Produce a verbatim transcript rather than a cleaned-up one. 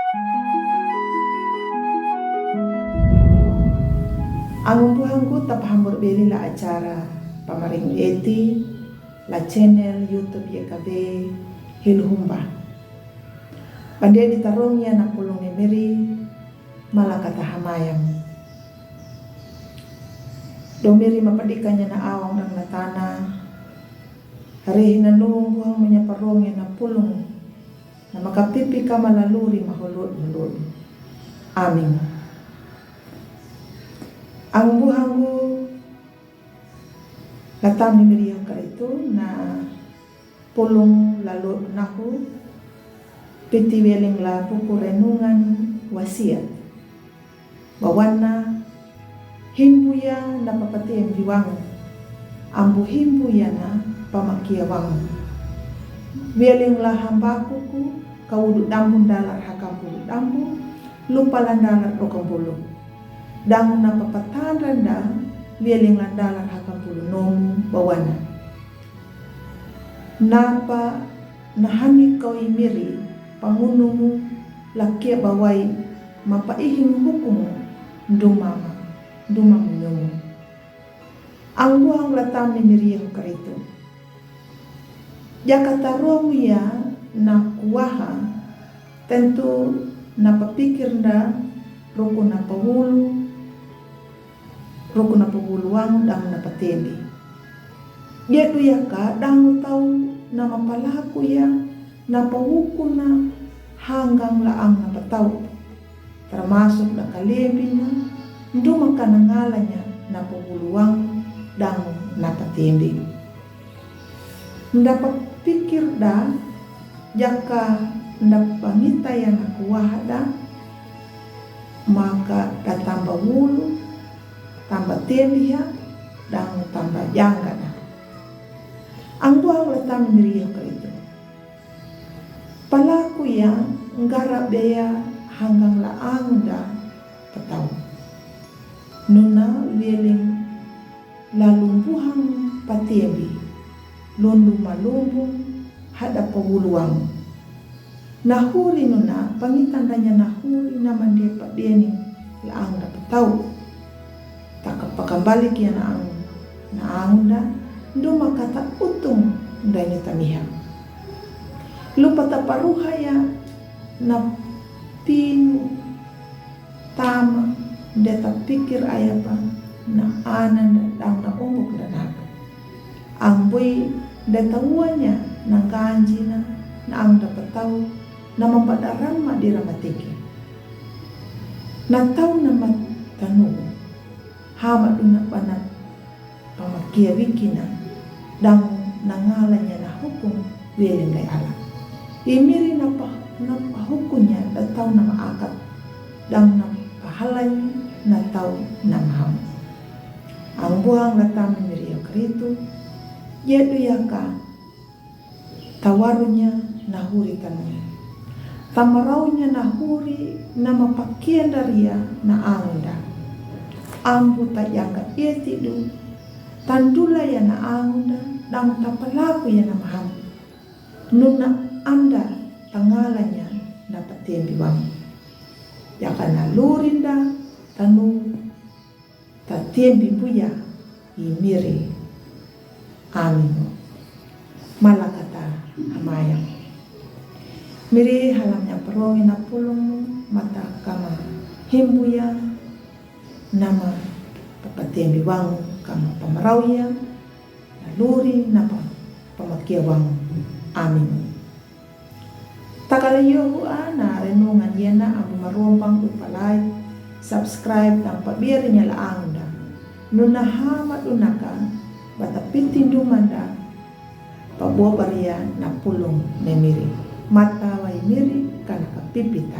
Anggun buhangku, tapahambur beli la acara pamaring eti la channel YouTube Y K B Hiluhumba. Pande di tarong ya na pulung ni Miri, malakata hamayam. Do Miri mapadikanya na awang dang na tana. Hari hina nung buhang munya parong ya na pulung. Na makapipi kama laluri mahulut-hulut. Amin. Anggun buhangku, la tam ni Miri ho Karitu, na pulung lalu nahu, piti weling la buku renungan Wasiat. Bawana, himbuya na papatembi wangu, ambu himbuya na pamakia wangu. Weling la Hambakuku, kawudu dambu dalar hakampulu dambu, lupa la dalar dokombulu. Dang na papatandra da, weling la dalar hakampulu nomu bawana. Napa nahani kau i Miri, pangunumu lakia bawai, mapa ihing hukumu, ndumama, ndumamu nyomu. Anggun buhang la tam ni Miri ho Karitu. Jaka taromu ya na kuaha, tentu na papikir da, ruku na pawulu, ruku na pawulu wangu dang na patembi. Dia tu yaka dang tau na mapalaku ya na pawuku na hanggang la ang na patau. Termasuk na kalembi na, ndumaka na ngalanya na pawulu wangu dang na patembi. Nda papikir da, jaka nda pamita ya na kuaha da, maka da tamba wulu, tamba tembi ya, dang tamba janga da. Anggun buhang la tam ni Miri ho Karitu. Palaku ya ngara beya hanggang la ang da patau. Nuna weling la lumbuhang patembi, lundu malumbung hada pawulu wangu. Nahuri nuna pangitandanya nahuri na mande padeni la ang da patau. Taka pakambalik ya na ang, na ang da, ndumaka ta utung da ini tamiha. Lupa ta paruha ya na pinu tama, nda ta pikir ayapa na ana nda dang na umbuk nda napa. Ang bui nda ta uanya na ganji na, na ang da patau, na mambadaran ma dira matiki. Na tau na matanu, hama duna bana pamakia wikina, dang na ngalanya na hukum weling la Allah. I Miri na pa, na pahukunya da tau na maakat, dang na pahalanya na tau na maham. Anggun buhang la tam ni Miri ho Karitu, dia tu yaka tawarunya nahuri tanu. Tamaraunya nahuri na mapakian daria na ang da. Ambu ta janga eti du, tandula ya na ang da, dang ta palaku ya na maham. Nuna anda ta ngalanya na patembi wangu. Jaka na lurinda tanu ta tembi buya i Miri. Amin. Malakata hamayam. Miri halamnya parongi na pulung mata kama himbuya nama papatembi wangu kama pamarauya na luri napa pamakia wangu. Amin. Takala yohu a na renungan yena ambu marompang upa like, subscribe, dang pabirinya la ang da. Nuna hama dunaka, bata pitindu manda, pabobaria na pulung ne Miri. Mata wai Miri, kana ka pipita.